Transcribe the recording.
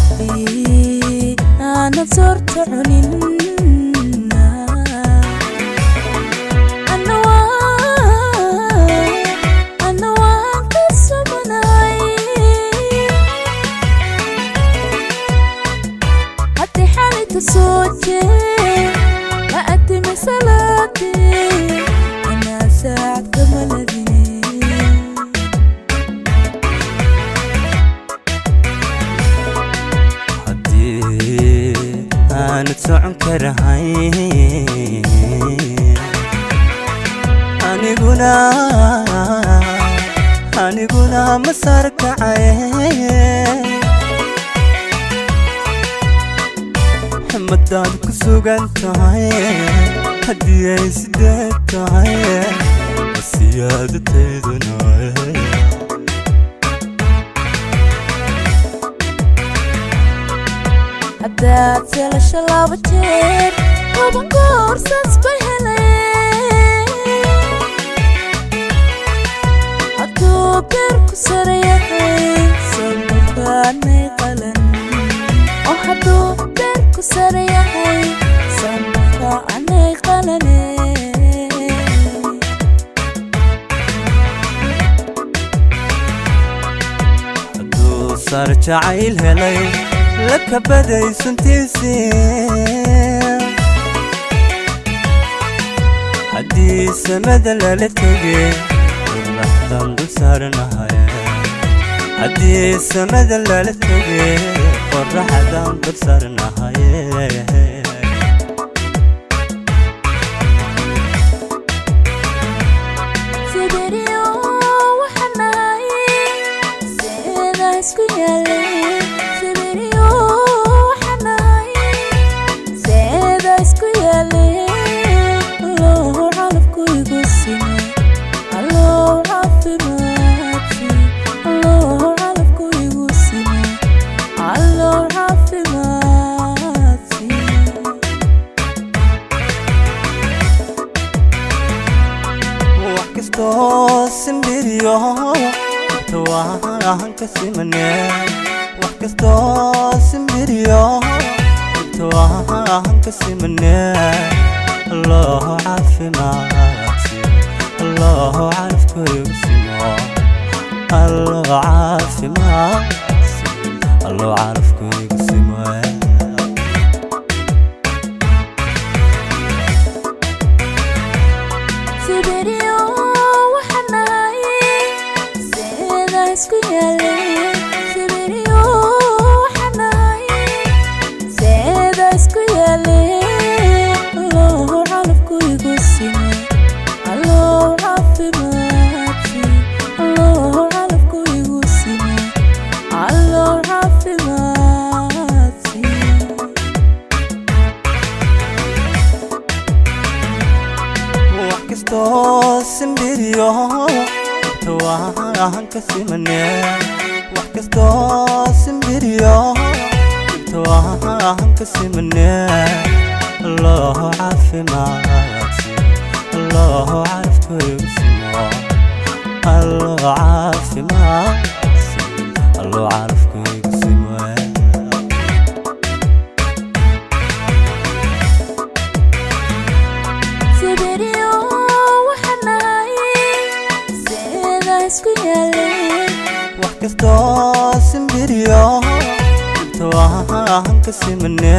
Haddii aanad soorta cunin, anna waan ka somanay. Haddii xalayta soo jeed ma adimi salaadii, inaa saacad kama ladine. Haddii aanad socon karahayn, aniguna ma sarkacay. Madaad ku sugan tahay, haddii ay sideed tahay masiyaadatayduna. Haddaad selasho laba jeer, 10 goor saas bay heleen. Hadduu beer ku sarayahay, samakaanay qalan. Oo hadduu beer ku sarayahay, samakaanay qalane. Hadduu sar jacayl helay, la kabaday suntiisii. Haddii samada lala tegay, qorraxdan dul saarnahay. Haddii samada lala tegay, qorraxdan dul saarnahay. Sibiriyo waxaan nahay seeda isku yaalay. Sibiriyo waxaan nahay seeda isku yaalay. Allow calafku igu simay, allow caafimaadsi. Allow calafku igu simay, allow caafimaadsi. Wax kastoo simbiriyo inta waan ka simane. Wax kastoo simbiriyo inta waan ka simane. Allahu caafimaadsi, Allahu calafku igu simo. Allahu caafimaadsi, Allahu calafku igu simo. Sibiriyo waxaan nahay seeda isku yaalay. Sibiriyo waxaan nahay seeda isku yaalay. Allow calafku igu simay, allow caafimaadsi. Allow calafku igu simay, allow caafimaadsi. Wax kastoo simbiriyo inta waan ka simane. Wax kastoo simbiriyo inta waan ka simane. Allahu caafimaadsi, Allahu calafku igu simo. Allahu caafimaadsi, Allahu calafku igu simo. Sibiriyo waxaan nahay seeda isku yaalay. Wax kastoo simbiriyo inta waan ka simane.